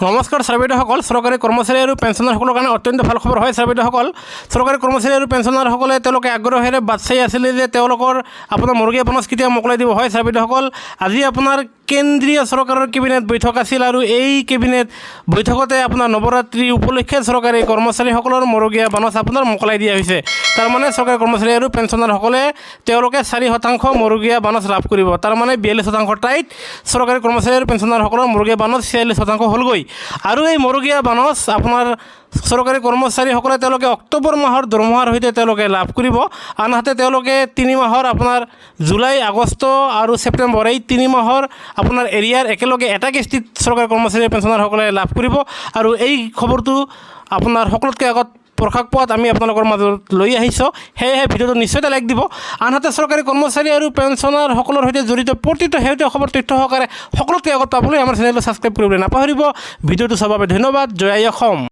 নমস্কাৰ ছাৰ বাইদেউসকল। চৰকাৰী কৰ্মচাৰী আৰু পেঞ্চনাৰসকলৰ কাৰণে অত্যন্ত ভাল খবৰ হয়। ছাৰ বাইদেউসকল, চৰকাৰী কৰ্মচাৰী আৰু পেঞ্চনাৰসকলে তেওঁলোকে আগ্ৰহেৰে বাট চাই আছিলে যে তেওঁলোকৰ আপোনাৰ মৰগীয়া বোনাছ কেতিয়া মোকলাই দিব। হয় ছাৰ বাইদেউসকল, আজি আপোনাৰ কেন্দ্ৰীয় চৰকাৰৰ কেবিনেট বৈঠক আছিল আৰু এই কেবিনেট বৈঠকতে আপোনাৰ নৱৰাত্ৰি উপলক্ষে চৰকাৰী কৰ্মচাৰীসকলৰ মৰগীয়া বোনাছ আপোনাৰ মোকলাই দিয়া হৈছে। তাৰমানে চৰকাৰী কৰ্মচাৰী আৰু পেঞ্চনাৰসকলে তেওঁলোকে 4% মৰগীয়া বোনাছ লাভ কৰিব। তাৰমানে 42% ঠাইত চৰকাৰী কৰ্মচাৰী আৰু পেঞ্চনাৰসকলৰ মৰগীয়া বোনাছ 46% হ'লগৈ। আৰু এই মৰগীয়া বোনাছ আপোনাৰ চৰকাৰী কৰ্মচাৰীসকলে তেওঁলোকে অক্টোবৰ মাহৰ দৰমহাৰ সৈতে তেওঁলোকে লাভ কৰিব। আনহাতে তেওঁলোকে 3 মাহৰ আপোনাৰ জুলাই, আগষ্ট আৰু ছেপ্টেম্বৰ, এই 3 মাহৰ আপোনাৰ এৰিয়াৰ একেলগে এটা কিস্তিত চৰকাৰী কৰ্মচাৰী, পেঞ্চনাৰসকলে লাভ কৰিব। আৰু এই খবৰটো আপোনাৰ সকলোতকৈ আগত প্ৰকাশ পোৱাত আমি আপোনালোকৰ মাজত লৈ আহিছোঁ। সেয়েহে ভিডিঅ'টো নিশ্চয় এটা লাইক দিব। আনহাতে চৰকাৰী কৰ্মচাৰী আৰু পেঞ্চনাৰসকলৰ সৈতে জড়িত প্ৰতিটো শেহতীয়া খবৰ তথ্য সহকাৰে সকলোতকৈ আগত পাবলৈ আমাৰ চেনেলটো ছাবস্ক্ৰাইব কৰিবলৈ নাপাহৰিব। ভিডিঅ'টো চোৱাৰ বাবে ধন্যবাদ। জয় আই অসম।